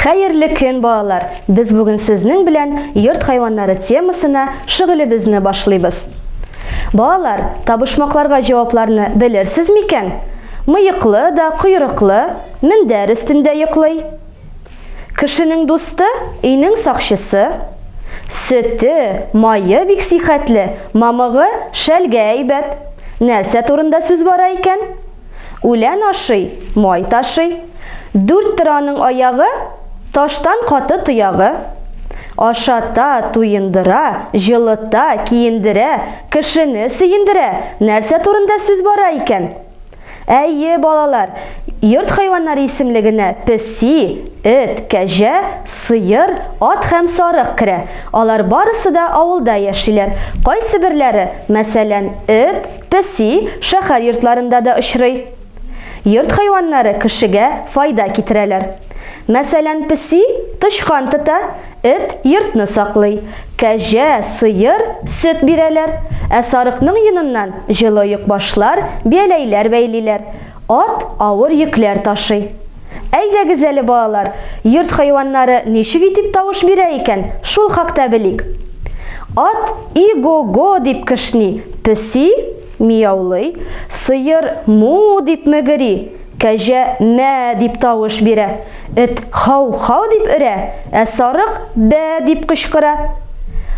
Хәерле көн, балалар! Без бүген сезнең белән йорт хайваннары темасына шөгылебезне башлыйбыз. Балалар, табышмакларга җавапларны белерсез микән? Мыеклы да, койрыклы, мендәр өстендә йоклый. Кешенең дусты, өйнең сакчысы. Сөте, мае бик сихәтле, мамыгы шәлгә әйбәт. Нәрсә турында сүз бара икән? Үлән ашый, май ташый. Дүрт тораның аягы, таштан каты тоягы. Ашата, туендыра, җылыта, киендерә, кешене сөендерә. Нәрсә турында сүз бара икән? Әйе, балалар, йорт хайваннары исемлегенә песи, эт, кәҗә, сыер, ат һәм сарык керә. Алар барысы да авылда яшиләр. Кайсыберләре, мәсәлән, эт, песи, шәһәр йортларында да очрый. Йорт хайваннары кешегә файда китерәләр. Мәсәлән, песи тычкан тота, эт йортны саклый, кәҗә, сыер сөт бирәләр, ә сарыкның йоныннан җылы оекбашлар, бияләйләр бәйлиләр, ат авыр йөкләр ташый. Әйдәгез әле, балалар, йорт хайваннары ничек итеп тавыш бирә икән, шул хакта белик. Ат и-го-го дип кешни, песи мияулый, сыер му дип мөгери, кәҗә мә дип тавыш бирә, эт хау-хау дип өрә, ә сарык бә дип кычкыра.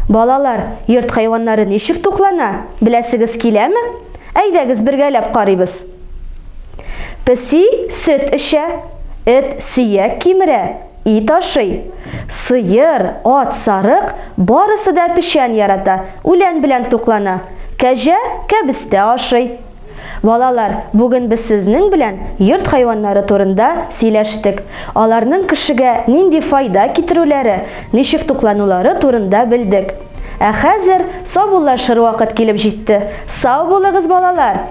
Балалар, йорт хайваннары ничек туклана, беләсегез киләме? Әйдәгез бергәләп карыйбыз. Песи сөт эчә, эт сөяк кимерә, ит ашый. Сыер, ат, сарык барысы да печән ярата, үлән белән туклана. Кәҗә кәбестә ашый. Балалар, бүген без сезнең белән йорт хайваннары турында сөйләштек. Аларның кешегә нинди файда китерүләре, ничек тукланулары турында белдек. Ә хәзер саубуллашыр вакыт килеп җитте. Сау булыгыз, балалар!